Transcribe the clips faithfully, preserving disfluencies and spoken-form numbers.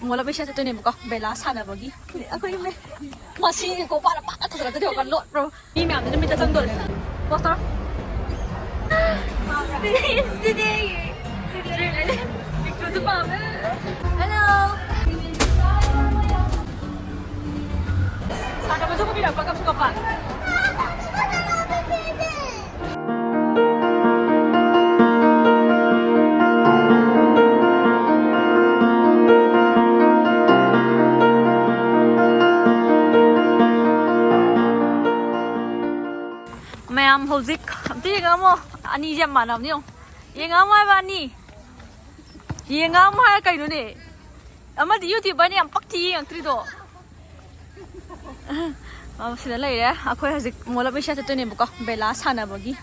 ꯃꯣꯜ ꯑꯃ ꯏꯁꯩ ꯆꯠꯇꯣꯏꯅꯦꯕꯀꯣ, ꯕꯦꯂꯥ ꯁꯥꯟꯅꯕꯒꯤ꯫ ꯑꯩꯈꯣꯏ ꯃꯦ-, ꯃꯁꯤ ꯀꯣꯄꯥꯅ ꯄꯥꯛꯅ ꯊꯥꯖꯤꯜꯂꯛꯇꯣꯏꯅꯦ, ꯋꯥꯈꯜ ꯂꯣꯠꯄ꯭ꯔꯣ? ꯃꯤ ꯃꯌꯥꯝꯗꯨꯅ ꯃꯤꯠꯇ ꯆꯪꯗꯣꯔꯦ꯫ ꯄꯣꯁꯇꯔ꯫ ꯁꯤꯗꯤ, ꯁꯤꯗꯤ꯫ ꯄꯤꯛꯇ꯭ꯔꯨꯁꯨ ꯄꯥꯝꯃꯦ꯫ Hello꯫ ꯁꯥꯟꯅꯕꯁꯨ ꯄꯨꯕꯤꯔꯛꯄ, ꯀꯞꯁꯨ ꯀꯞꯄ꯫ ꯃꯌꯥꯝ ꯍꯧꯖꯤꯛ ꯑꯝꯇ ꯌꯦꯡꯉꯝꯃꯣ꯫ ꯑꯅꯤꯁꯦ ꯌꯥꯝ ꯃꯥꯟꯅꯕꯅꯤ ꯌꯦꯡꯉꯣ꯫ ꯌꯦꯡꯉꯝꯃꯣ ꯍꯥꯏꯕ ꯑꯅꯤ꯫ ꯌꯦꯡꯉꯝꯃꯣ ꯍꯥꯏꯔ ꯀꯩꯅꯣꯅꯦ? ꯑꯃꯗꯤ YouTuberꯅꯦ, ꯌꯥꯝ ꯄꯛꯇꯤ ꯌꯦꯡꯉꯛꯇ꯭ꯔꯤꯗꯣ꯫ ꯃꯥ ꯁꯤꯗ ꯂꯩꯔꯦ꯫ ꯑꯩꯈꯣꯏ ꯍꯧꯖꯤꯛ ꯃꯣꯜ ꯑꯃ ꯏꯁꯩ ꯆꯠꯇꯣꯏꯅꯦꯕꯀꯣ, ꯕꯦꯂꯥ ꯁꯥꯟꯅꯕꯒꯤ꯫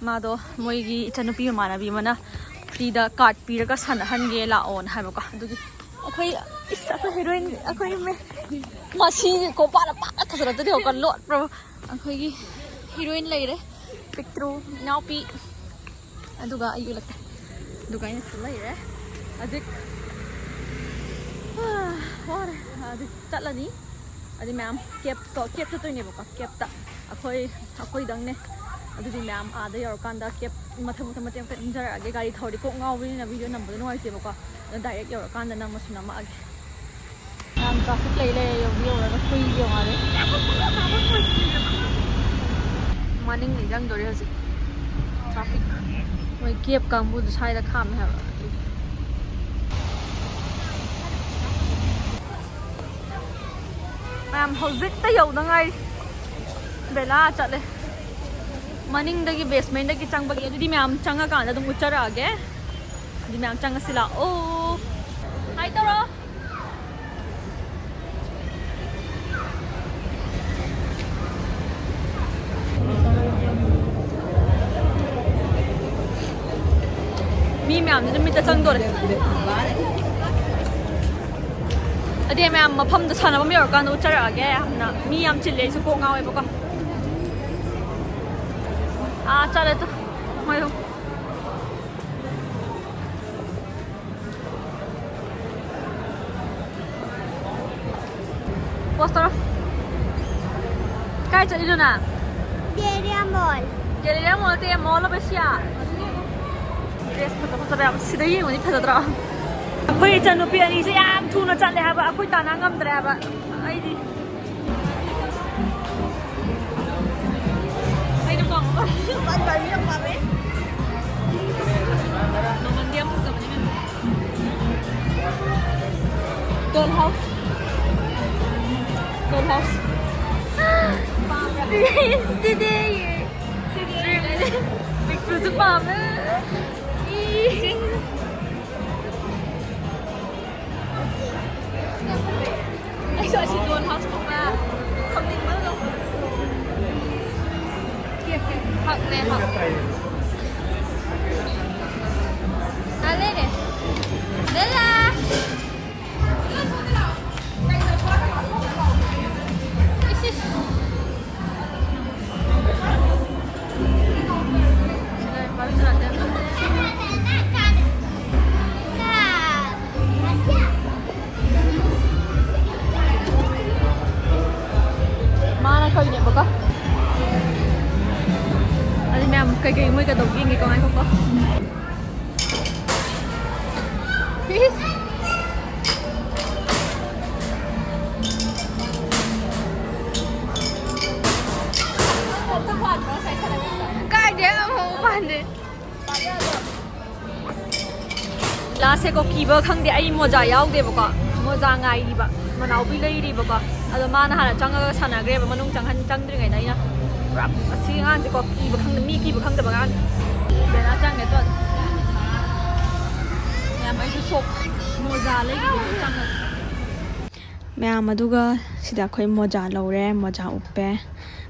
ꯃꯥꯗꯣ ꯃꯣꯏꯒꯤ ꯏꯆꯟꯅꯨꯄꯤ ꯃꯃꯥꯟꯅꯕꯤ ꯑꯃꯅ free ꯗ card ꯄꯤꯔꯒ ꯁꯥꯟꯅꯍꯟꯒꯦ ꯂꯥꯛꯑꯣꯅ ꯍꯥꯏꯕꯀꯣ꯫ ꯑꯗꯨꯒꯤ ꯑꯩꯈꯣꯏ, ꯏꯁ, ꯑꯩꯈꯣꯏ heroine, ꯑꯩꯈꯣꯏ ꯃꯦ-, ꯃꯁꯤ ꯀꯣꯄꯥꯅ ꯄꯥꯛꯅ ꯊꯥꯖꯤꯜꯂꯛꯇꯣꯏꯅꯦ, ꯋꯥꯈꯜ ꯂꯣꯠꯄ꯭ꯔꯣ? ꯑꯩꯈꯣꯏꯒꯤ heroine ꯂꯩꯔꯦ, ꯄꯤꯛꯇ꯭ꯔꯨ ꯏꯅꯥꯎꯄꯤ꯫ ꯑꯗꯨꯒ ꯑꯩ ꯎꯠꯂꯛꯀꯦ꯫ ꯑꯗꯨꯒ ꯑꯩꯅ ꯁꯤꯗ ꯂꯩꯔꯦ ꯍꯧꯖꯤꯛ꯫ ꯋꯥꯔꯦ꯫ ꯍꯧꯖꯤꯛ ꯆꯠꯂꯅꯤ꯫ ꯑꯗꯨ ꯃꯌꯥꯝ cab ꯇꯣ, cab ꯆꯠꯇꯣꯏꯅꯦꯕꯀꯣ, cab ꯇ꯫ ꯑꯩꯈꯣꯏ, ꯑꯩꯈꯣꯏꯗꯪꯅꯦ꯫ ꯑꯗꯨꯗꯤ ꯃꯌꯥꯝ ꯑꯥꯗ ꯌꯧꯔꯀꯥꯟꯗ cab ꯃꯊꯪ ꯃꯊꯪ ꯃꯇꯦꯛ ꯃꯇꯦꯛ ꯅꯝꯖꯔꯛꯑꯒꯦ꯫ ꯒꯥꯔꯤ ꯊꯧꯔꯗꯤ ꯀꯣꯛ ꯉꯥꯎꯕꯅꯤꯅ video ꯅꯝꯕꯗꯣ ꯅꯨꯡꯉꯥꯏꯇꯦꯕꯀꯣ꯫ ꯑꯗꯣ direct ꯌꯧꯔꯀꯥꯟꯗ ꯅꯝꯃꯁꯨ ꯅꯝꯃꯛꯑꯒꯦ꯫ ꯌꯥꯝ traffic ꯂꯩ ꯂꯩꯔꯦ, ꯌꯧꯗꯤ ꯌꯧꯔꯒ ꯀꯨꯏꯗꯤ ꯌꯧꯉꯥꯂꯦ꯫ ꯃꯅꯤꯡꯗꯤ ꯆꯪꯗꯣꯔꯦ ꯍꯧꯖꯤꯛ꯫ Traffic꯫ ꯃꯣꯏ cab ꯀꯥꯡꯕꯨꯗꯨ ꯁ꯭ꯋꯥꯏꯗ ꯈꯥꯝꯃꯦ ꯍꯥꯏꯕ꯫ ꯃꯌꯥꯝ ꯍꯧꯖꯤꯛꯇ ꯌꯧꯗ ꯉꯥꯏꯔꯤ꯫ ꯕꯦꯂꯥ ꯆꯠꯂꯦ꯫ ꯃꯅꯤꯡꯗꯒꯤ basementꯗꯒꯤ ꯆꯪꯕꯒꯤ꯫ ꯑꯗꯨꯗꯤ ꯃꯌꯥꯝ ꯆꯪꯉꯀꯥꯟꯗ ꯑꯗꯨꯝ ꯎꯠꯆꯔꯛꯑꯒꯦ꯫ ꯑꯗꯨꯗꯤ ꯃꯌꯥꯝ ꯆꯪꯉꯁꯤ ꯂꯥꯛꯑꯣ꯫ Hi ꯇꯧꯔꯣ꯫ ꯃꯤ ꯃꯌꯥꯝꯁꯤꯅ ꯃꯤꯠꯇ ꯆꯪꯗꯣꯔꯦ꯫ ꯑꯗꯩ ꯃꯌꯥꯝ ꯃꯐꯝꯗ ꯁꯥꯟꯅꯐꯝ ꯌꯧꯔꯀꯥꯟꯗ ꯎꯠꯆꯔꯛꯑꯒꯦ꯫ ꯌꯥꯝꯅ ꯃꯤ ꯌꯥꯝ ꯆꯤꯜꯂꯦ, ꯑꯩꯁꯨ ꯀꯣꯛ ꯉꯥꯎꯋꯦꯕꯀꯣ꯫ ꯑꯥ ꯆꯠꯂꯦ ꯇꯨ ꯃꯣꯏ ꯑꯍꯨꯝ꯫ ꯄꯣꯁ ꯇꯧꯔꯣ꯫ ꯀꯥꯏ ꯆꯠꯂꯤꯅꯣ ꯅꯪ? ꯒꯦꯂꯦꯔꯤꯌꯥ ꯃꯣꯜ꯫ ꯒꯦꯂꯦꯔꯤꯌꯥ ꯃꯣꯜ ꯅꯠꯇꯦ, ꯃꯣꯜ ꯑꯣꯐ ꯑꯦꯁꯤꯌꯥ꯫ ꯗ꯭ꯔꯦꯁ ꯐꯖ ꯐꯖꯕ ꯌꯥꯝ, ꯁꯤꯗ ꯌꯦꯡꯕꯗꯤ ꯐꯖꯗ꯭ꯔꯣ? ꯑꯩꯈꯣꯏ ꯏꯆꯟꯅꯨꯄꯤ ꯑꯅꯤꯁꯦ ꯌꯥꯝ ꯊꯨꯅ ꯆꯠꯂꯦ ꯍꯥꯏꯕ, ꯑꯩꯈꯣꯏ ꯇꯥꯟꯅ ꯉꯝꯗ꯭ꯔꯦ ꯍꯥꯏꯕ꯫ ꯑꯩꯗꯤ ꯑꯩꯅ ꯄꯥꯝꯕ ꯃꯃꯜꯗꯤ ꯌꯥꯝ ꯐꯖꯕꯅꯤ ꯀꯩꯅꯣ꯫ Doll house. Doll house. ꯁꯤꯗꯤ ꯄꯤꯛꯇ꯭ꯔꯨꯁꯨ ꯄꯥꯝꯃꯦ꯫ ꯑꯩꯁꯨ ꯑꯁꯤ doll house ꯀꯨꯝꯕ ꯐꯝꯅꯤꯡꯕ꯫ ꯍꯛꯅꯦ, ꯍꯛ꯫ ꯇꯥꯂꯦꯅꯦ꯫ ꯕꯦꯂꯥ! ꯏꯁ, ꯏꯁ꯫ ꯃꯥꯅ ꯀꯩꯅꯦꯕꯀꯣ? ꯑꯗꯨ ꯃꯌꯥꯝ ꯀꯩꯀꯩ ꯃꯣꯏ ꯀꯩꯗꯧ ꯌꯦꯡꯒꯦꯀꯣ, ꯉꯥꯏꯈꯣꯀꯣ꯫ ꯀꯥꯏꯗꯦ, ꯑꯃꯐꯥꯎ ꯄꯥꯟꯗꯦ꯫ ꯂꯥꯁꯁꯦꯀꯣ, ꯀꯤꯕ ꯈꯪꯗꯦ, ꯑꯩ ꯃꯣꯖꯥ ꯌꯥꯎꯗꯦꯕꯀꯣ, ꯃꯣꯖꯥ ꯉꯥꯏꯔꯤꯕ, ꯃꯅꯥꯎꯕꯤ ꯂꯩꯔꯤꯕꯀꯣ꯫ ꯑꯗꯣ ꯃꯥꯅ ꯍꯥꯟꯅ ꯆꯪꯉꯒ ꯁꯥꯟꯅꯈ꯭ꯔꯦꯕ, ꯃꯅꯨꯡ ꯆꯪꯍꯟ-, ꯆꯪꯗ꯭ꯔꯤꯉꯩꯗ ꯑꯩꯅ ꯄꯨꯔꯥ, "ꯑꯁꯤ ꯑꯉꯥꯡꯁꯦꯀꯣ ꯀꯤꯕ ꯈꯪꯗ-, ꯃꯤ ꯀꯤꯕ ꯈꯪꯗꯕ ꯑꯉꯥꯡꯅꯤ"꯫ ꯕꯦꯂꯥ ꯆꯪꯉꯦ ꯇꯣ꯫ ꯃꯌꯥꯝ ꯑꯩꯁꯨ ꯁꯣꯛ ꯃꯣꯖꯥ ꯂꯩꯒꯦ ꯆꯪꯉꯒ꯫ ꯃꯌꯥꯝ ꯑꯗꯨꯒ ꯁꯤꯗ ꯑꯩꯈꯣꯏ ꯃꯣꯖꯥ ꯂꯧꯔꯦ, ꯃꯣꯖꯥ ꯎꯞꯄꯦ,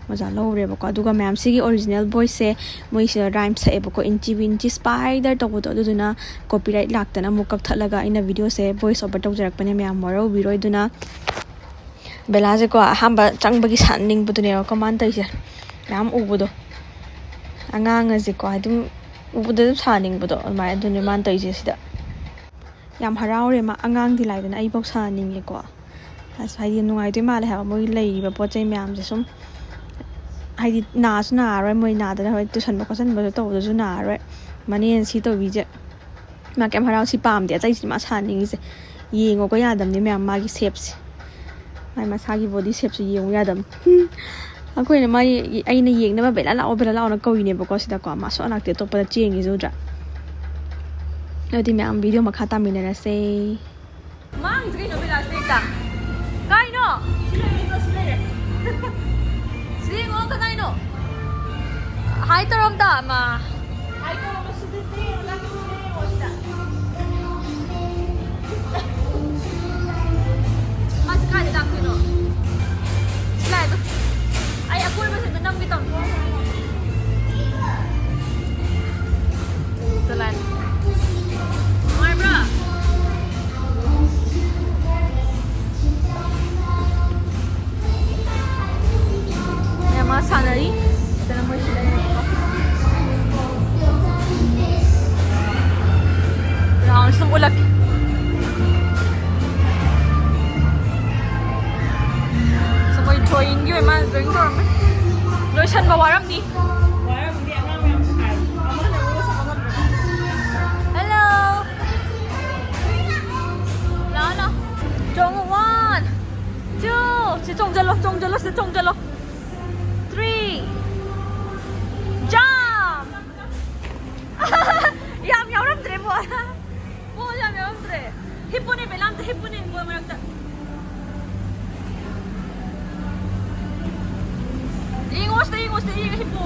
ꯃꯣꯖꯥ ꯂꯧꯔꯦꯕꯀꯣ꯫ ꯑꯗꯨꯒ ꯃꯌꯥꯝ ꯁꯤꯒꯤ original voice ꯁꯦ ꯃꯣꯏꯁꯤꯗ rhyme ꯁꯛꯑꯦꯕꯀꯣ, "ꯏꯟꯆꯤꯕꯤ ꯏꯟꯆꯤ spider" ꯇꯧꯕꯗꯣ, ꯑꯗꯨꯗꯨꯅ copyright ꯂꯥꯛꯇꯅ ꯑꯃꯨꯛ ꯀꯛꯊꯠꯂꯒ ꯑꯩꯅ video ꯁꯦ voice over ꯇꯧꯖꯔꯛꯄꯅꯦ, ꯃꯌꯥꯝ ꯋꯥꯔꯧꯕꯤꯔꯣꯏ꯫ ꯑꯗꯨꯅ ꯕꯦꯂꯥꯁꯦꯀꯣ ꯑꯍꯥꯟꯕ ꯆꯪꯕꯒꯤ ꯁꯥꯟꯅꯅꯤꯡꯕꯗꯨꯅꯦꯕꯀꯣ ꯃꯥꯅ ꯇꯧꯔꯤꯁꯦ, ꯃꯌꯥꯝ ꯎꯕꯗꯣ꯫ ꯑꯉꯥꯡ ꯑꯁꯦꯀꯣ ꯑꯗꯨꯝ ꯎꯕꯗ ꯑꯗꯨꯝ ꯁꯥꯟꯅꯅꯤꯡꯕꯗꯣ ꯑꯗꯨꯃꯥꯏꯅ, ꯑꯗꯨꯅꯦ ꯃꯥꯅ ꯇꯧꯔꯤꯁꯦ ꯁꯤꯗ꯫ ꯌꯥꯝ ꯍꯔꯥꯎꯔꯦ ꯃꯥ, ꯑꯉꯥꯡꯗꯤ ꯂꯥꯏꯗꯅ ꯑꯩꯐꯧ ꯁꯥꯟꯅꯅꯤꯡꯉꯦꯀꯣ꯫ ꯑꯁ, ꯍꯥꯏꯗꯤ ꯅꯨꯡꯉꯥꯏꯗꯣꯏ ꯃꯥꯜꯂꯦ ꯍꯥꯏꯕ, ꯃꯣꯏꯒꯤ ꯂꯩꯔꯤꯕ ꯄꯣꯠ ꯆꯩ ꯃꯌꯥꯝꯁꯦ ꯁꯨꯝ꯫ ꯍꯥꯏꯗꯤ ꯅꯥꯁꯨ ꯅꯥꯔꯔꯣꯏ, ꯃꯣꯏ ꯅꯥꯗꯅ ꯍꯣꯏ ꯇꯨꯁꯟꯕ ꯈꯣꯠꯆꯟꯕꯁꯨ ꯇꯧꯕꯗꯁꯨ ꯅꯥꯔꯔꯣꯏ꯫ ꯃꯅꯦꯅ ꯁꯤ ꯇꯧꯕꯤꯁꯦ꯫ ꯃꯥ ꯀꯩꯝ ꯍꯔꯥꯎ, ꯁꯤ ꯄꯥꯝꯗꯦ, ꯑꯇꯩꯁꯤꯗꯤ ꯃꯥ ꯁꯥꯍꯟꯅꯤꯡꯉꯤꯁꯦ꯫ ꯌꯦꯡꯉꯣꯀꯣ, ꯌꯥꯗꯕꯅꯤ ꯃꯌꯥꯝ, ꯃꯥꯒꯤ ꯁꯦꯞꯁꯦ꯫ ꯃꯥꯏ ꯃꯁꯥꯒꯤ ꯕꯣꯗꯤ ꯁꯦꯞꯁꯦ ꯌꯦꯡꯉꯨ ꯌꯥꯗꯕꯅꯤ꯫ ꯑꯩꯈꯣꯏꯅ ꯃꯥꯒꯤ, ꯑꯩꯅ ꯌꯦꯡꯅꯕ "ꯕꯦꯂꯥ ꯂꯥꯛꯑꯣ, ꯕꯦꯂꯥ ꯂꯥꯛꯑꯣꯅ" ꯀꯧꯏꯅꯦꯕꯀꯣ ꯁꯤꯗꯀꯣ꯫ ꯃꯥ ꯁꯨꯡꯂꯥꯛ ꯂꯥꯛꯇꯦ, ꯑꯇꯣꯞꯄꯗ ꯆꯦꯟꯈꯤꯁꯦ ꯎꯗ꯭ꯔꯥ? ꯑꯗꯨꯗꯤ ꯃꯌꯥꯝ ꯚꯤꯗꯤꯑꯣ ꯃꯈꯥ ꯇꯥꯃꯤꯟꯅꯔꯁꯦ꯫ ꯃꯥꯡꯁꯦ ꯀꯩꯅꯣ ꯕꯤꯂꯥꯁ ꯂꯩꯇ? ꯀꯥꯏꯅꯣ? ꯁꯤ ꯂꯩꯔꯦ, ꯁꯤ ꯂꯩꯔꯦ꯫ ꯁꯤ ꯌꯦꯡꯉꯣ, ꯀꯗꯥꯏꯅꯣ? ꯍꯥꯏ ꯇꯧꯔꯝꯗ, ꯑꯃ꯫ ꯍꯥꯏ ꯇꯧꯔꯝꯕ ꯁꯤꯗꯤ ꯁꯤ ꯌꯦꯡꯉꯣ, ꯅꯪ ꯁꯤ ꯌꯦꯡꯉꯣ ꯁꯤꯗ꯫ ꯃꯥꯁꯤ ꯀꯥꯏꯗ ꯂꯥꯛꯇꯣꯏꯅꯣ? ꯁꯤ ꯂꯥꯛꯑꯦ ꯑꯗꯣ꯫ ꯑꯩ ꯑꯀꯣꯏꯕꯁꯤꯗ ꯅꯝꯒꯦ ꯇꯧꯅꯤ꯫ ꯅꯨꯡꯉꯥꯏꯕ꯭ꯔꯥ? ꯃꯌꯥꯝ ꯃꯥ ꯁꯥꯟꯅꯔꯤ꯫ ꯁꯤꯗꯅ ꯃꯣꯏ ꯁꯤ ꯂꯩꯔꯦꯕꯀꯣ꯫ Round ꯁꯨꯝ ꯎꯠꯂꯛꯀꯦ꯫ ꯁꯤ ꯃꯣꯏ drawingꯒꯤ ꯑꯣꯏ ꯃꯥꯜꯂꯦ, drawing ꯇꯧꯔꯝꯃꯦ꯫ ꯂꯣꯏꯁꯟꯕ ꯋꯥꯔꯝꯅꯤ꯫ Hello. ꯂꯥꯛꯑꯣ, ꯂꯥꯛꯑꯣ꯫ ꯆꯣꯡꯉꯣ, one, two. ꯁꯤ ꯆꯣꯡꯖꯜꯂꯣ, ꯆꯣꯡꯖꯜꯂꯣ, ꯁꯤꯗ ꯆꯣꯡꯖꯜꯂꯣ꯫ Three. Jump. ꯌꯥꯝ ꯌꯥꯎꯔꯝꯗ꯭ꯔꯦ ꯕꯣꯜ꯫ ꯕꯣꯜ ꯌꯥꯝ ꯌꯥꯎꯔꯝꯗ꯭ꯔꯦ꯫ ꯍꯤꯞꯄꯨꯅꯦ ꯕꯦꯂꯥꯝꯗ, ꯍꯤꯞꯄꯨꯅꯦ ꯕꯣꯜ ꯃꯔꯛꯇ꯫ ꯌꯦꯡꯉꯣ ꯁꯤꯗ, ꯌꯦꯡꯉꯣ ꯁꯤꯗ, ꯌꯦꯡꯉꯣ, ꯍꯤꯞꯄꯣ꯫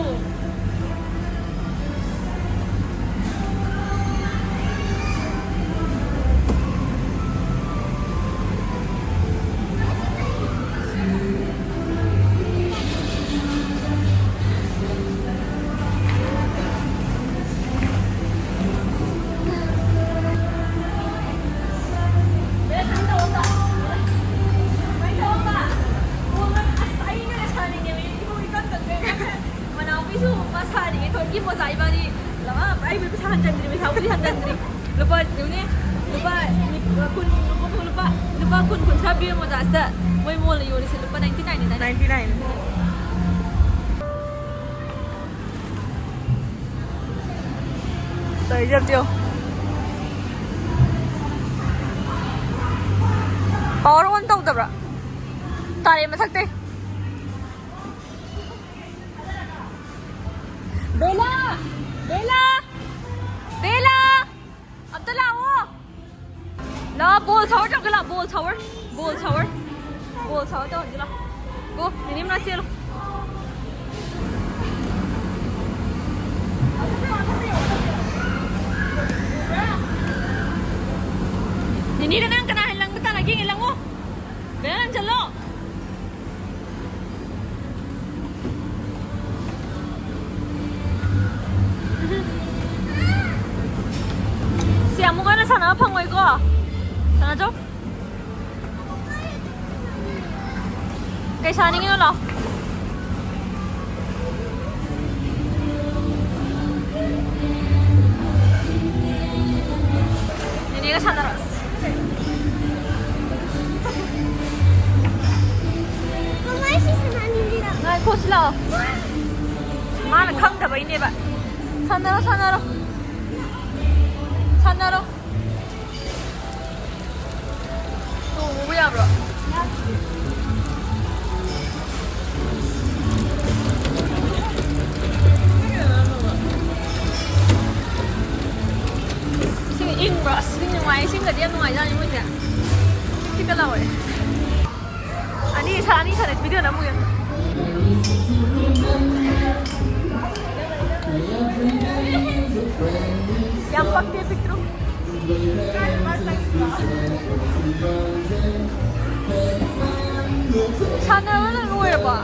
ꯃꯅꯥꯎꯄꯤꯁꯨ ꯀꯨꯟ ꯀꯨꯟꯊ꯭ꯔꯥ ꯄꯤꯔꯝꯃꯣ, ꯂꯥꯁꯇ ꯃꯣꯏ ꯃꯣꯜꯗ ꯌꯣꯜꯂꯤꯁꯦ ꯂꯨꯄꯥ ꯅꯥꯏꯟꯇꯤ ꯅꯥꯏꯟꯅꯤ꯫ Ninety nine. ꯇꯧꯔꯤꯁꯦ ꯑꯝꯇ ꯌꯦꯡꯉꯣ꯫ ꯄꯥꯋꯔ ꯑꯣꯟ ꯇꯧꯗꯕ꯭ꯔꯥ? ꯇꯥꯔꯦ ꯃꯊꯛꯇꯩ꯫ ꯕꯦꯂꯥ! ꯕꯦꯂꯥ! ꯕꯦꯂꯥ! ꯑꯝꯇ ꯂꯥꯛꯑꯣ! ꯂꯥꯛꯑꯣ, ꯕꯣꯜ ꯁꯥꯋꯔ ꯇꯧꯒꯦ ꯂꯥꯛꯑꯣ, ꯕꯣꯜ ꯁꯥꯋꯔ! ꯕꯣꯜ ꯁꯥꯋꯔ! ꯕꯣꯜ ꯁꯥꯋꯔ ꯇꯧꯍꯟꯁꯤ ꯂꯥꯛꯑꯣ! ꯒꯣ! ꯅꯦꯅꯦ ꯃꯅꯥꯛ ꯆꯦꯜꯂꯣ! ꯅꯦꯅꯦꯒ ꯅꯪ ꯀꯅꯥ ꯍꯦꯟꯅ ꯂꯪꯕ ꯇꯥꯟꯅꯒꯦ ꯌꯦꯡꯒꯦ, ꯂꯪꯉꯣ! ꯕꯦꯂꯥ, ꯅꯪ ꯆꯠꯂꯣ! ꯁꯤ ꯑꯃꯨꯛ ꯍꯟꯅ ꯁꯥꯟꯅꯕ ꯐꯪꯉꯣꯏꯀꯣ꯫ ꯁꯥꯟꯅꯖꯧ꯫ ꯀꯩ ꯁꯥꯟꯅꯤꯡꯉꯤꯅꯣ? ꯂꯥꯛꯑꯣ꯫ ꯅꯦꯅꯦꯒ ꯁꯥꯟꯅꯔꯣ꯫ ꯃꯃꯥ, ꯁꯤ ꯁꯥꯟꯅꯅꯤꯡꯉꯤꯔꯣ? ꯉꯥꯏꯈꯣ, ꯁꯤ ꯂꯥꯛꯑꯣ꯫ ꯃꯥꯅ ꯈꯪꯗꯕꯩꯅꯦꯕ꯫ ꯁꯥꯟꯅꯔꯣ, ꯁꯥꯟꯅꯔꯣ꯫ ꯁꯥꯟꯅꯔꯣ꯫ ꯇꯣꯡꯉꯨꯕ ꯌꯥꯕ꯭ꯔꯣ? ꯏꯁꯤꯡ ꯏꯪꯕ꯭ꯔꯣ? ꯑꯁ, ꯏꯁꯤꯡ ꯅꯨꯡꯉꯥꯏ꯫ ꯏꯁꯤꯡꯒꯗꯤ ꯌꯥꯝ ꯅꯨꯡꯉꯥꯏꯖꯥꯠꯅꯤ ꯃꯣꯏꯁꯦ꯫ ꯆꯤꯛ ꯆꯤꯛꯀ ꯂꯥꯎꯋꯦ꯫ ꯑꯅꯤ ꯁꯥ-, ꯑꯅꯤ ꯁꯥꯟꯅ video ꯅꯝꯃꯨꯒꯦ꯫ ꯌꯥꯝ ꯄꯛꯇꯦ, ꯄꯤꯛꯇ꯭ꯔꯨ꯫ ꯁꯥꯟꯅꯕ ꯂꯣꯏꯔꯕꯣ?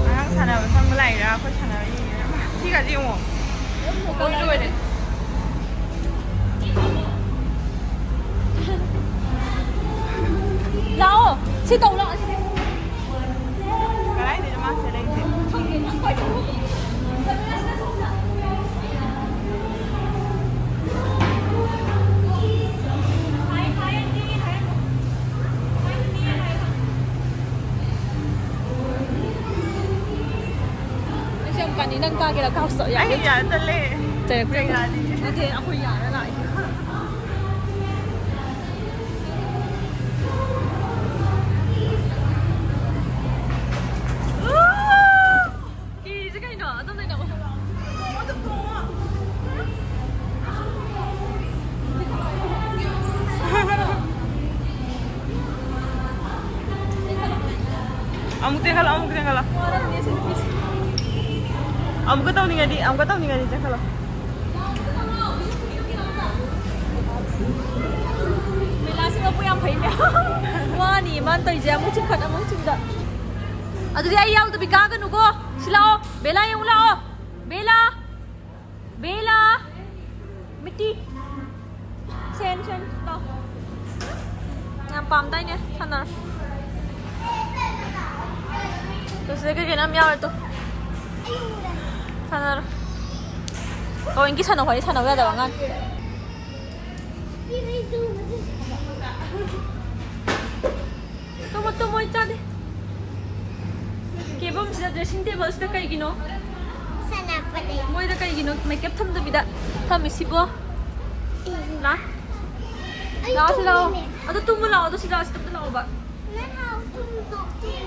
ꯑꯉꯥꯡ ꯁꯥꯟꯅꯕ ꯆꯪꯕ ꯂꯥꯛꯏꯔꯥ? ꯑꯩꯈꯣꯏ ꯁꯥꯟꯅꯕ ꯌꯦꯡꯉꯤꯔꯥ? ꯁꯤꯒꯁꯦ ꯌꯦꯡꯉꯣ꯫ ꯂꯣꯏ ꯂꯣꯏꯔꯦ꯫ ꯂꯥꯛꯑꯣ꯫ ꯁꯤ ꯇꯧ ꯂꯥꯛꯑꯣ, ꯁꯤꯗ꯫ ꯀꯗꯥꯏꯗꯩꯅꯣ ꯃꯥ ꯆꯦꯜꯂꯛꯏꯁꯦ? ꯈꯪꯗꯦ, ꯅꯪ ꯀꯥꯏꯗ ꯊꯣꯛꯏꯅꯣ? ꯆꯠꯂꯨ, ꯆꯠꯂꯨ, ꯆꯠꯂꯨ꯫ ꯅꯪ ꯀꯥꯒꯦꯔꯥ? ꯀꯥꯎꯁꯣ, ꯌꯥꯔꯦ꯫ ꯑꯩ ꯌꯥꯔꯦ, ꯇꯜꯂꯦ꯫ ꯆꯩꯔꯛꯄ ꯌꯥꯏ꯫ ꯅꯠꯇꯦ, ꯑꯩꯈꯣꯏ ꯌꯥꯔ ꯂꯥꯛꯏ꯫ ꯀꯤꯔꯤꯁꯦ ꯀꯩꯅꯣ? ꯑꯗꯨꯝ ꯂꯩꯅꯧ꯫ ꯑꯃꯨꯛ ꯆꯦꯟꯈꯠꯂꯣ, ꯑꯃꯨꯛ ꯆꯦꯟꯈꯠꯂꯣ꯫ ꯑꯃꯨꯛꯀ ꯇꯧꯅꯤꯡꯉꯗꯤ, ꯑꯃꯨꯛꯀ ꯇꯧꯅꯤꯡꯉꯗꯤ ꯆꯦꯟꯈꯠꯂꯣ꯫ ꯃꯦꯂꯥꯁꯤ ꯃꯄꯨ ꯌꯥꯝ ꯐꯩꯅꯦ꯫ ꯋꯥꯅꯤ ꯃꯥꯅ ꯇꯧꯔꯤꯁꯦ, ꯑꯃꯨꯛ ꯆꯤꯡꯈꯠ, ꯑꯃꯨꯛ ꯆꯤꯡꯗ꯫ ꯑꯗꯨꯗꯤ ꯑꯩ ꯌꯥꯎꯗꯕꯤ ꯀꯥꯒꯅꯨꯀꯣ꯫ ꯁꯤ ꯂꯥꯛꯑꯣ, ꯕꯦꯂꯥ ꯌꯦꯡꯉꯨ ꯂꯥꯛꯑꯣ꯫ ꯕꯦꯂꯥ, ꯕꯦꯂꯥ, ꯃꯤꯇꯤ꯫ ꯁꯦꯟ, ꯁꯦꯟ, ꯂꯥꯎ꯫ ꯌꯥꯝ ꯄꯥꯝꯗꯥꯏꯅꯦ, ꯁꯥꯟꯅꯔꯣ꯫ ꯇꯨ ꯁꯤꯗ ꯀꯩ ꯀꯩꯅꯣ ꯌꯥꯝ ꯌꯥꯎꯔꯦ ꯇꯨ꯫ ꯁꯥꯟꯅꯔꯣ꯫ ꯀꯣꯏꯟꯒꯤ ꯁꯥꯟꯅꯧ ꯍꯥꯏꯗꯤ ꯁꯥꯟꯅꯕ ꯌꯥꯗꯕ ꯑꯉꯥꯡ꯫ ꯇꯨꯝꯃꯣ, ꯇꯨꯝꯃꯣ, ꯑꯩ ꯆꯥꯗꯦ꯫ ꯀꯦꯕꯝꯁꯤꯗ dressing table ꯁꯤꯗ ꯀꯩꯒꯤꯅꯣ? ꯁꯥꯟꯅꯕꯅꯦ꯫ ꯃꯣꯏꯗ ꯀꯩꯒꯤꯅꯣ makeup ꯊꯝꯗꯕꯤꯗ ꯊꯝꯃꯤꯁꯤꯕꯣ? ꯂꯥ? ꯑꯩ ꯂꯥꯛꯑꯣ, ꯁꯤ ꯂꯥꯛꯑꯣ꯫ ꯇꯨꯝꯃꯤꯅꯦ꯫ ꯑꯗꯨ ꯇꯨꯝꯃꯨ ꯂꯥꯛꯑꯣ, ꯑꯗꯨ ꯁꯤꯗ, ꯁꯤꯗ ꯑꯝꯇ ꯂꯥꯛꯑꯣꯕ꯫ ꯅꯪ ꯍꯥꯎ ꯇꯨꯝꯗꯣ꯫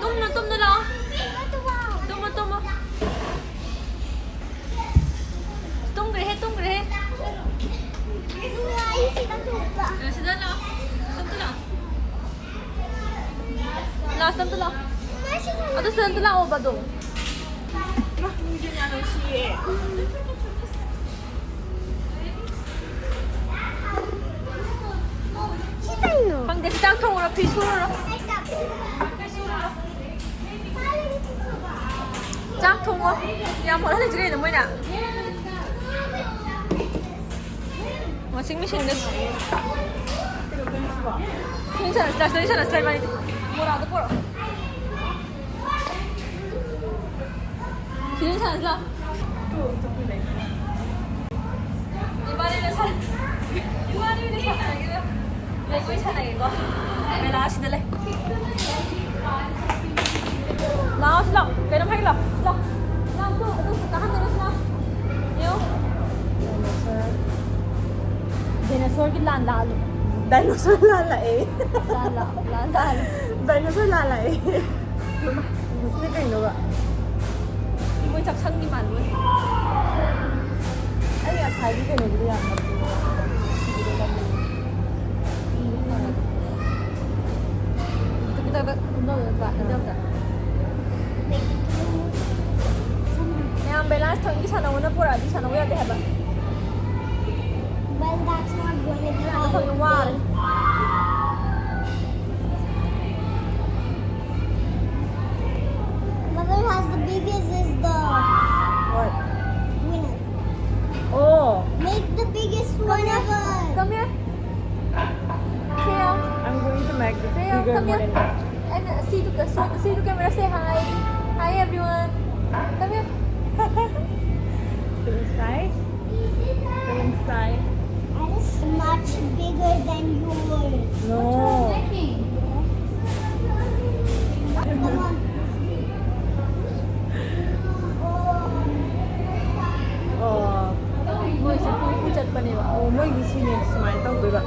ꯇꯨꯝꯅ, ꯇꯨꯝꯅ ꯂꯥꯛꯑꯣ꯫ ꯇꯨꯝꯃꯣ, ꯇꯨꯝꯃꯣ꯫ ꯇꯨꯝꯃꯣ, ꯇꯨꯝꯃꯣ꯫ ꯇꯨꯝꯈ꯭ꯔꯦꯍꯦ, ꯇꯨꯝꯈ꯭ꯔꯦꯍꯦ꯫ ꯅꯨꯡꯉꯥꯏ ꯁꯤꯗ ꯇꯨꯝꯕ꯫ ꯁꯤꯗ ꯂꯥꯛꯑꯣ꯫ ꯁꯤꯗ ꯂꯥꯛꯑꯣ꯫ ꯂꯥꯁ ꯑꯝꯇ ꯂꯥꯛꯑꯣ꯫ ꯑꯗꯨ ꯁꯤꯗ ꯑꯝꯇ ꯂꯥꯛꯑꯣꯕ ꯑꯗꯣ꯫ ꯃꯤꯁꯦ ꯌꯥꯝ ꯅꯨꯡꯁꯤꯌꯦ꯫ ꯁꯤ ꯀꯩꯅꯣ? ꯈꯪꯗꯦ, ꯆꯥꯛ ꯊꯣꯡꯉꯨꯔꯣ, ꯐꯤ ꯁꯨꯔꯨꯔꯣ꯫ ꯆꯥꯛ ꯊꯣꯡꯉꯣ꯫ ꯌꯥꯝ ꯍꯣꯠꯍꯜꯂꯤꯁꯤ ꯀꯩꯅꯣ ꯃꯣꯏꯅ? Washing machine ꯗ ꯏꯁꯤꯡ ꯁꯥꯟꯅꯁꯤ, ꯏꯁꯤꯡ ꯁꯥꯟꯅꯁꯤ ꯏꯕꯥꯅꯤ꯫ ꯃꯣꯔꯥꯗꯣ ꯄꯨꯔꯛꯑꯣ꯫ ꯏꯁꯤꯡ ꯁꯥꯟꯅꯁꯤ ꯂꯥꯎ꯫ ꯏꯕꯥꯅꯤꯅ ꯁꯥꯟ-, ꯏꯕꯥꯅꯤꯅ ꯁꯥꯟꯅꯔꯒꯦ꯫ ꯂꯩ, ꯀꯣꯏ ꯁꯥꯟꯅꯒꯦꯀꯣ꯫ ꯃꯦꯂꯥ ꯑꯁꯤꯗ ꯂꯩ꯫ ꯂꯥꯛꯑꯣ, ꯁꯤ ꯂꯥꯛꯑꯣ꯫ ꯀꯩꯅꯣꯝ ꯍꯥꯏꯒꯦ ꯂꯥꯛꯑꯣ꯫ ꯁꯤ ꯂꯥꯛꯑꯣ꯫ ꯂꯥꯛꯑꯣ, ꯇꯨ, ꯑꯗꯨ ꯈꯛꯇ ꯁꯣꯔꯒꯤ ꯂꯥꯟ ꯂꯥꯜꯂꯨ꯫ ꯗꯥꯏꯅꯣꯁꯣꯔ ꯂꯥꯜꯂꯛꯑꯦ꯫ ꯂꯥꯟ ꯂꯥꯜꯂꯨ, ꯂꯥꯟ ꯂꯥꯜꯂꯨ꯫ ꯗꯥꯏꯅꯣꯁꯣꯔ ꯂꯥꯜꯂꯛꯑꯦ꯫ ꯁꯤꯅ ꯀꯩꯅꯣꯕ? ꯏꯃꯣꯏ ꯆꯥꯛꯁꯪꯒꯤ ꯃꯥꯜꯂꯨ꯫ ꯑꯩ ꯉꯁꯥꯏꯒꯤ ꯀꯩꯅꯣꯗꯨꯗꯤ ꯌꯥꯝ ꯅꯛꯄꯤ꯫ ꯃꯌꯥꯝ ꯕꯦꯂꯥꯟꯁ ꯊꯣꯏꯒꯤ ꯁꯥꯟꯅꯧꯅ ꯄꯨꯔꯛꯑꯗꯤ ꯁꯥꯟꯅꯧ ꯌꯥꯗꯦ ꯍꯥꯏꯕ꯫ Well, that's not going to be ꯁꯥꯟꯅꯕ ꯐꯪꯉꯦ, ꯋꯥꯔꯦ꯫ Whoever has the biggest is the What? winner. Oh, Make the biggest one ever. Come here. Say hi. I'm going to make the Say hi. bigger Come one. Here. And uh, see to see, see to camera. Say hi. Hi everyone. Come here. Feeling shy? Feeling shy? That is much bigger than yours. No. Come on. ꯑꯣ, ꯃꯣꯏꯁꯦ ꯄꯨ ꯄꯨ ꯆꯠꯄꯅꯦꯕ꯫ ꯑꯣ, ꯃꯣꯏꯒꯤ ꯁꯤꯅꯦ ꯁꯨꯃꯥꯏꯅ ꯇꯧꯗꯣꯏꯕ꯫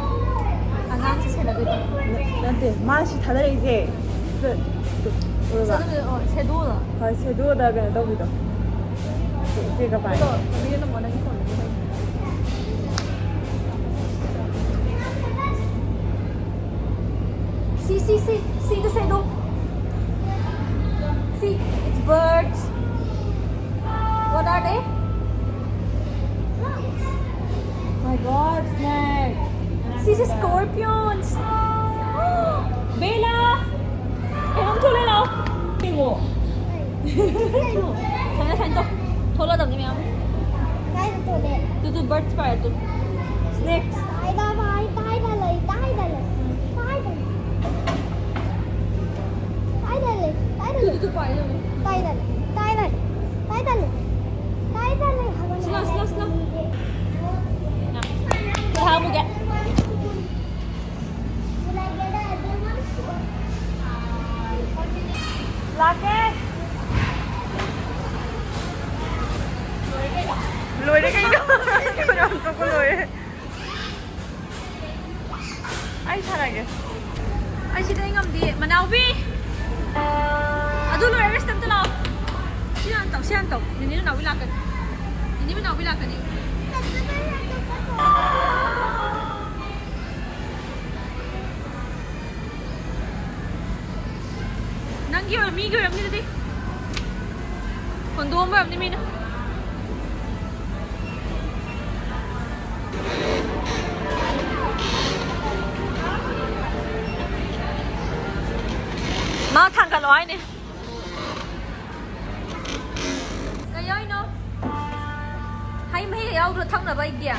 ꯑꯉꯥꯡꯁꯦ ꯁꯦꯟꯅꯗꯣꯏꯕ꯫ ꯅ- ꯅꯠꯇꯦ, ꯃꯥ ꯁꯤ ꯊꯥꯗꯔꯛꯏꯁꯦ꯫ ꯁꯤ ꯎꯔꯕ? ꯁꯦꯗꯣꯗꯣ꯫ ꯍꯣꯏ, ꯁꯦꯗꯣꯗ ꯀꯩꯅꯣ ꯇꯧꯕꯤꯗꯣ꯫ ꯏꯆꯦꯒ ꯄꯥꯏ꯫ ꯑꯗꯣ ꯃꯃꯤꯅ ꯅꯝꯃꯣ, ꯅꯪꯒꯤ ꯐꯣꯟꯗꯗꯤ ꯍꯩ꯫ See, see, see, see the shadow. See, it's birds. What are they? My God, snake. See the scorpions. Bella! ꯀꯩꯅꯣꯝ ꯊꯣꯛꯂꯛꯑꯦ, ꯂꯥꯛꯑꯣ꯫ ꯌꯦꯡꯉꯣ꯫ ꯊꯣꯛꯂꯛꯑꯦ, ꯊꯣꯛꯂꯛꯑꯦ꯫ ꯇꯨ, ꯇꯨ, birds ꯄꯥꯏꯔꯦ, two. Snakes. Two, two, two, ꯄꯥꯏꯔꯦ, ꯌꯦꯡꯉꯣ꯫ ꯁꯤ ꯂꯥꯎ, ꯁꯤ ꯂꯥꯎ, ꯁꯤ ꯂꯥꯎ꯫ ꯁꯤ ꯍꯥꯞꯄꯨꯒꯦ꯫ ꯂꯥꯛꯀꯦ꯫ ꯂꯣꯏꯔꯦ ꯀꯩꯅꯣ? ꯈꯨꯗꯥꯡ ꯆꯣꯠꯄ ꯂꯣꯏꯔꯦ꯫ ꯑꯩ ꯁꯥꯔꯒꯦ꯫ ꯑꯩ ꯁꯤꯗ ꯑꯩ ꯉꯝꯗꯦ꯫ ꯃꯅꯥꯎꯕꯤ! ꯑꯗꯨ ꯂꯣꯏꯔꯒ ꯁꯤꯗ ꯑꯝꯇ ꯂꯥꯛꯑꯣ꯫ ꯁꯤ ꯍꯥꯟꯅ ꯇꯧ, ꯁꯤ ꯍꯥꯟꯅ ꯇꯧ꯫ ꯅꯤꯅꯦ ꯃꯅꯥꯎꯕꯤ ꯂꯥꯛꯀꯅꯤ꯫ ꯅꯤꯅꯦ ꯃꯅꯥꯎꯕꯤ ꯂꯥꯛꯀꯅꯤ꯫ ꯅꯪꯒꯤ ꯑꯣꯏ-, ꯃꯤꯒꯤ ꯑꯣꯏꯔꯝꯅꯤ ꯑꯗꯨꯗꯤ꯫ ꯍꯨꯟꯗꯣꯛꯑꯝꯕ ꯑꯣꯏꯔꯝꯅꯤ ꯃꯤꯅ꯫ ꯃꯥ ꯊꯥꯡꯒꯠꯂꯣ ꯍꯥꯏꯅꯦ꯫ ꯀꯩ ꯌꯥꯎꯔꯤꯅꯣ? ꯍꯩ ꯃꯍꯤ ꯌꯥꯎꯗ꯭ꯔꯣ ꯊꯛꯅꯕ ꯑꯩꯒꯤ?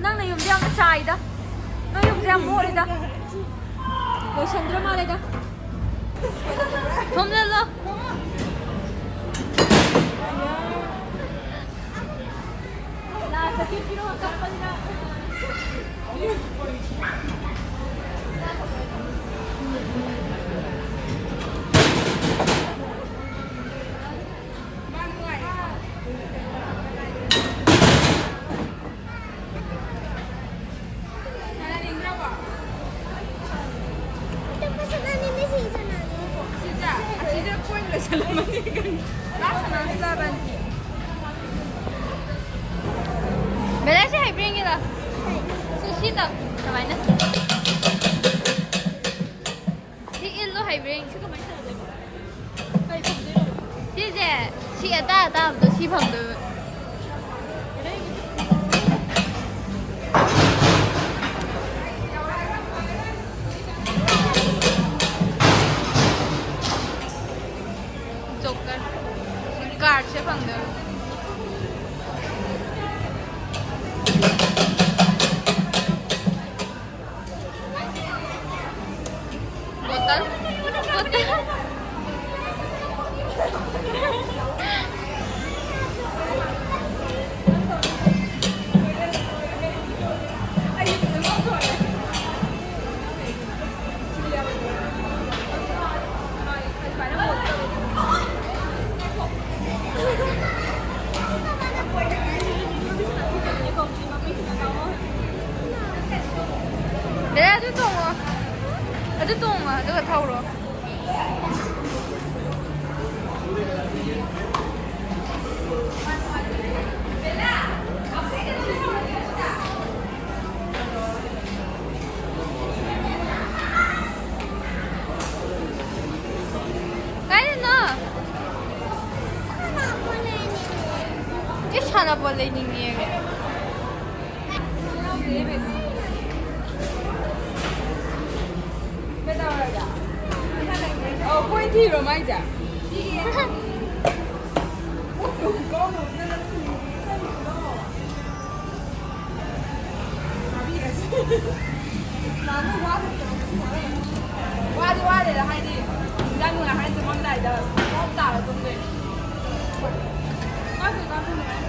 ꯅꯪꯅ ꯌꯨꯝꯁꯦ ꯌꯥꯝ ꯆꯥꯏꯗ꯫ ꯅꯣꯏ ꯌꯨꯝꯁꯦ ꯌꯥꯝ ꯃꯣꯠꯂꯤꯗ꯫ ꯂꯣꯏꯁꯟꯗ꯭ꯔ ꯃꯥꯜꯂꯦꯗ꯫ ꯊꯣꯝꯖꯜꯂꯣ꯫ ꯂꯥꯁꯇ ꯀꯦꯞ ꯄꯤꯔꯛꯑꯣ ꯀꯞꯄꯅꯤꯅ꯫ ꯕꯦꯂꯥꯁꯤ ꯍꯩꯕ꯭ꯔꯥ ꯌꯦꯡꯒꯦꯔꯣ? ꯁꯤ, ꯁꯤ ꯇꯧ꯫ ꯀꯃꯥꯏꯅ? ꯁꯤ ꯏꯜꯂꯣ ꯍꯩꯕ꯭ꯔꯥ ꯌꯦꯡ-, ꯁꯤ ꯀꯃꯥꯏꯅ ꯇꯧꯗꯣꯏꯅꯣ? ꯀꯩ ꯐꯪꯗꯣꯏꯅꯣ? ꯁꯤꯁꯦ, ꯁꯤ ꯑꯇꯥ ꯑꯇꯥꯕꯗꯣ ꯁꯤ ꯐꯪꯗꯣꯏꯕ꯫ ꯖꯣꯀꯔ꯫ ꯀꯥꯔꯠꯁꯦ ꯐꯪꯗꯣꯏꯕ꯫ ꯕꯣꯇꯜ꯫ ꯕꯣꯇꯜ꯫ ꯊꯧꯔꯣ꯫ ꯀꯥꯏꯗꯅꯣ? ꯑꯦ, ꯁꯥꯟꯅꯄꯣꯠ ꯂꯩꯅꯤꯡꯉꯦ꯫ ꯀꯩꯗꯧꯔꯒꯦ? ꯑꯣ, ꯀꯣꯏ ꯊꯤꯔꯣ ꯃꯥꯏꯁꯦ? ꯋꯥꯗꯤ ꯋꯥꯗꯦꯗ, ꯍꯥꯏꯗꯤ ꯏꯟꯖꯥꯡ ꯅꯨꯡꯉꯥꯏ ꯍꯥꯏꯅ ꯇꯨꯝꯃꯝꯗꯥꯏꯗ ꯄꯣꯞ ꯇꯥꯔ ꯇꯨꯝꯗꯣꯏꯅꯦ꯫ ꯀꯥꯞꯄꯨ, ꯀꯥꯞꯄꯨ, ꯅꯨꯡꯉꯥꯏ꯫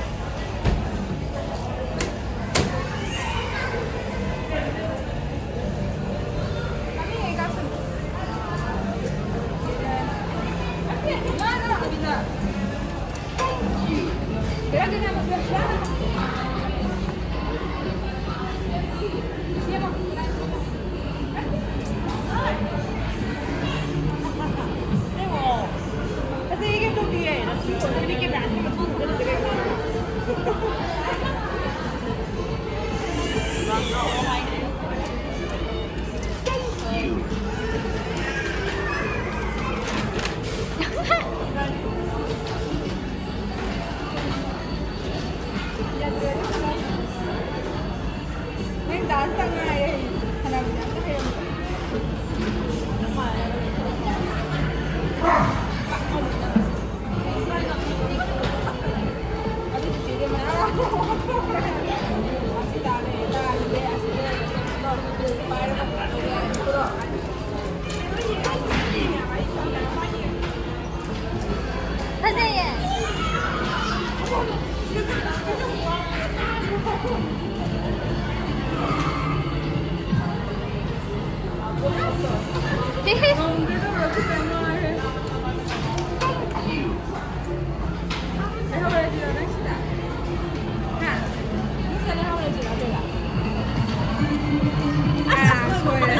ꯀꯥꯞꯅꯤꯡꯉꯦ, ꯀꯥꯞꯁꯅꯨ꯫ ꯅꯣ, ꯅꯣ, ꯑꯕꯤꯅꯥ꯫ ꯅꯪ ꯗꯥꯟꯁ ꯇꯝ ꯉꯥꯏꯔꯦ꯫ ꯁꯥꯟꯅꯕꯗꯤ ꯑꯝꯇ ꯍꯩꯔꯝꯃꯣꯏ꯫ ꯑꯗꯨ ꯆꯤꯆꯦꯗꯤ ꯃꯌꯥꯝ ꯑꯁꯤ ꯇꯥꯔꯦ, ꯇꯥꯔꯦ, ꯑꯁꯤ ꯂꯩꯔꯦ꯫ ꯐꯖꯩꯌꯦ꯫ ꯍꯥ? ꯌꯨꯝꯗ ꯂꯩꯍꯧꯔꯁꯤꯔꯣ ꯑꯗꯨꯒ? ꯑꯁ, ꯑꯁ, ꯂꯣꯏꯔꯦ꯫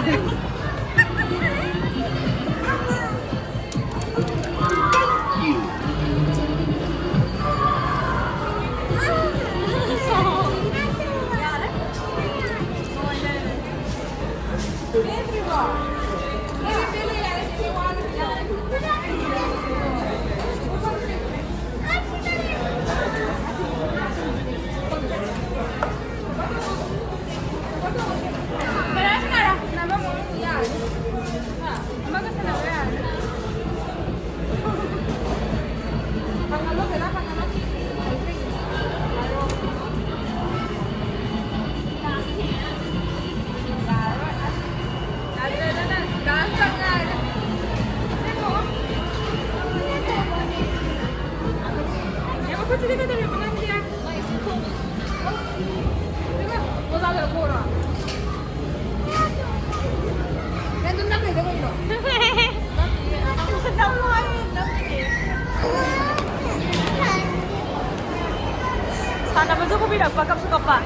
ꯁꯥꯟꯅꯕꯁꯨ ꯄꯨꯕꯤꯔꯛꯄ, ꯀꯞꯁꯨ ꯀꯞꯄ꯫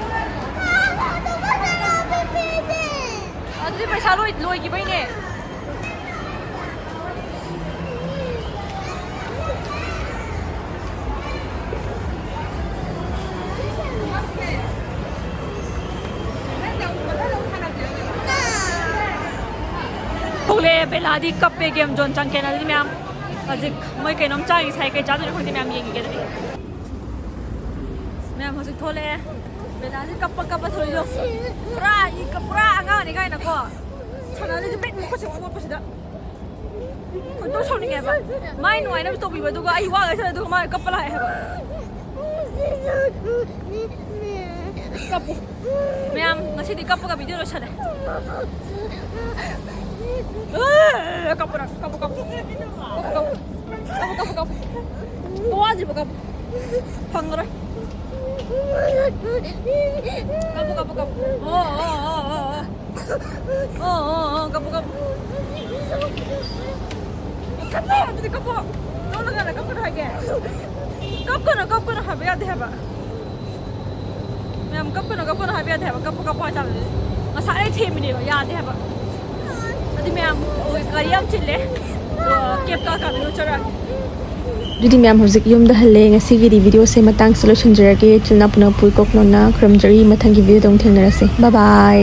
ꯑꯗꯨꯗꯤ ꯄꯩꯁꯥ ꯂꯣꯏ-, ꯂꯣꯏꯈꯤꯕꯩꯅꯦ꯫ ꯊꯣꯛꯂꯛꯑꯦ, ꯕꯦꯂꯥꯗꯤ ꯀꯞꯄꯦ꯫ Game zone ꯆꯪꯉꯛꯀꯦꯅ꯫ ꯑꯗꯨꯗꯤ ꯃꯌꯥꯝ ꯍꯧꯖꯤꯛ ꯃꯣꯏ ꯀꯩꯅꯣꯝ ꯆꯥꯈꯤ ꯁꯥꯏ꯫ ꯀꯩ ꯆꯥꯗꯣꯏꯅꯣ ꯈꯪꯗꯦ꯫ ꯃꯌꯥꯝ ꯌꯦꯡꯈꯤꯒꯦ ꯑꯗꯨꯗꯤ꯫ ꯃꯌꯥꯝ ꯍꯧꯖꯤꯛ ꯊꯣꯛꯂꯛꯑꯦ꯫ ꯕꯦꯂꯥꯁꯤ ꯀꯞꯄ ꯀꯞꯄ ꯊꯣꯛꯂꯛꯏꯗꯣ꯫ ꯄꯨꯔꯥ ꯏ-, ꯄꯨꯔꯥ ꯑꯉꯥꯡꯅꯤ ꯀꯥꯏꯅꯀꯣ꯫ ꯁꯥꯟꯅꯔꯤꯁꯦ ꯕꯦꯠ ꯃꯈꯨꯠꯁꯦ ꯑꯣꯠꯄꯁꯤꯗ꯫ ꯈꯣꯏꯗꯧ ꯁꯥꯎꯅꯤꯡꯉꯦꯕ꯫ ꯃꯥꯏ ꯅꯨꯡꯉꯥꯏꯅꯕ ꯇꯧꯕꯤꯕ, ꯑꯗꯨꯒ ꯑꯩ ꯋꯥ ꯉꯥꯡꯁꯜꯂꯦ, ꯑꯗꯨꯒ ꯃꯥꯅ ꯀꯞꯄ ꯂꯥꯛꯑꯦ ꯍꯥꯏꯕ꯫ ꯀꯞꯄꯨ꯫ ꯃꯌꯥꯝ, ꯉꯁꯤꯗꯤ ꯀꯞꯄꯒ video ꯂꯣꯏꯁꯜꯂꯦ꯫ ꯑꯦ, ꯀꯞꯄꯨ ꯅꯪ, ꯀꯞꯄꯨ, ꯀꯞꯄꯨ꯫ ꯀꯞꯄꯨ, ꯀꯞꯄꯨ꯫ ꯀꯞꯄꯨ, ꯀꯞꯄꯨ, ꯀꯞꯄꯨ꯫ ꯋꯥꯗ꯭ꯔꯤꯕ ꯀꯞꯄꯨ꯫ ꯐꯪꯉꯔꯣꯏ꯫ ꯀꯞꯄꯨ, ꯀꯞꯄꯨ, ꯀꯞꯄꯨ꯫ ꯑꯣ, ꯑꯣ, ꯑꯣ, ꯑꯣ, ꯑꯣ꯫ ꯑꯣ, ꯑꯣ, ꯑꯣ, ꯀꯞꯄꯨ, ꯀꯞꯄꯨ꯫ ꯀꯞꯄꯨ, ꯑꯗꯨꯗꯤ ꯀꯞꯄꯨ꯫ ꯀꯞꯅꯒꯅ ꯀꯞꯀꯅꯨ ꯍꯥꯏꯒꯦ꯫ ꯀꯞꯀꯅꯨ, ꯀꯞꯀꯅꯨ ꯍꯥꯏꯕ ꯌꯥꯗꯦ ꯍꯥꯏꯕ꯫ ꯃꯌꯥꯝ, ꯀꯞꯀꯅꯨ, ꯀꯞꯀꯅꯨ ꯍꯥꯏꯕ ꯌꯥꯗꯦ ꯍꯥꯏꯕ꯫ ꯀꯞꯄꯨ, ꯀꯞꯄꯨ ꯍꯥꯏꯇꯥꯕꯅꯤ꯫ ꯉꯁꯥꯏꯗꯩ ꯊꯦꯝꯃꯤꯅꯦꯕ, ꯌꯥꯗꯦ ꯍꯥꯏꯕ꯫ ꯑꯗꯨꯗꯤ ꯃꯌꯥꯝ, ꯑꯣ, ꯒꯥꯔꯤ ꯌꯥꯝ ꯆꯤꯜꯂꯦ꯫ ꯑꯣ, cab ꯀꯥ ꯀꯥꯗ ꯆꯠꯂꯛꯑꯒꯦ꯫ ꯑꯗꯨꯗꯤ ꯃꯌꯥꯝ ꯍꯧꯖꯤꯛ ꯌꯨꯝꯗ ꯍꯜꯂꯦ꯫ ꯉꯁꯤꯒꯤꯗꯤ ꯚꯤꯗꯤꯑꯣꯁꯦ ꯃꯇꯥꯡꯁꯤꯗ ꯂꯣꯏꯁꯤꯟꯖꯔꯒꯦ꯫ ꯏꯆꯤꯜ ꯏꯅꯥꯎ ꯄꯨꯝꯅꯃꯛꯄꯨ ꯏꯀꯣꯛ ꯅꯣꯟꯅ ꯈꯨꯔꯨꯝꯖꯔꯤ꯫ ꯃꯊꯪꯒꯤ ꯚꯤꯗꯤꯑꯣꯗ ꯑꯃꯨꯛ ꯊꯦꯡꯅꯔꯁꯦ꯫ ꯕꯥꯏ ꯕꯥꯏ꯫